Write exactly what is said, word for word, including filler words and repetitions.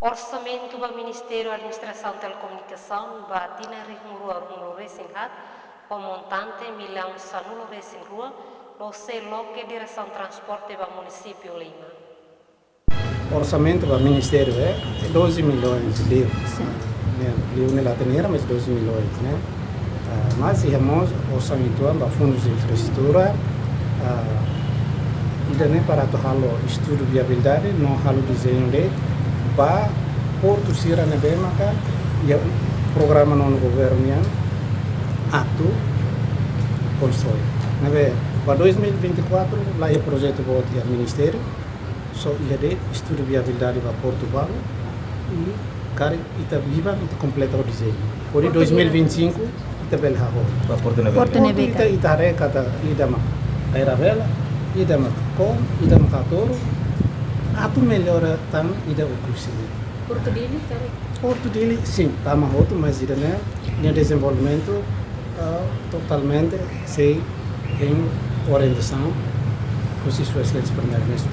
Orsamentu ba Ministériu Administrasaun Telekomunikasaun ba tinan rihun rua ruanulu resin haat, ho montante millaun sanulu resin rua, la'ós loke Diresaun Transporte ba munisípiu lima. Orsamentu ba ministériu é doze milhões liu. Ne'e, liu ne'e la hatene hira, mas doze milhões, né? Ah, mas iha mós orsamentu ba fundus de infraestrutura, ah, ida-ne'e para atu halo estudu viabilidade, no halo dezeñu de'it ba portu sira ne'ebé maka iha programa nonu governu nian atu konstrui. Ne'ebé, ba dois mil e vinte e quatro, la iha projetu boot iha ministériu, só iha de'it estudu viabilidade ba portu balu, i karik ita biban, ita kompleta o dezeñu. Hodi dois mil e vinte e cinco, ita bele hahú. Ba portu ne'ebé? Portu ne'ebé ita, karik ita haree katak ida mak Airabela, ida mak Koon, ida mak Katoru, atu mellora tan ida o kusi. Portu Dili, karik? Portu Dili, sin, tama hotu, mas ida-ne'e, nia dezenvolvimentu, ah, totalmente sei em orientasaun husi Sua Exelénsia Primeiru-Ministru.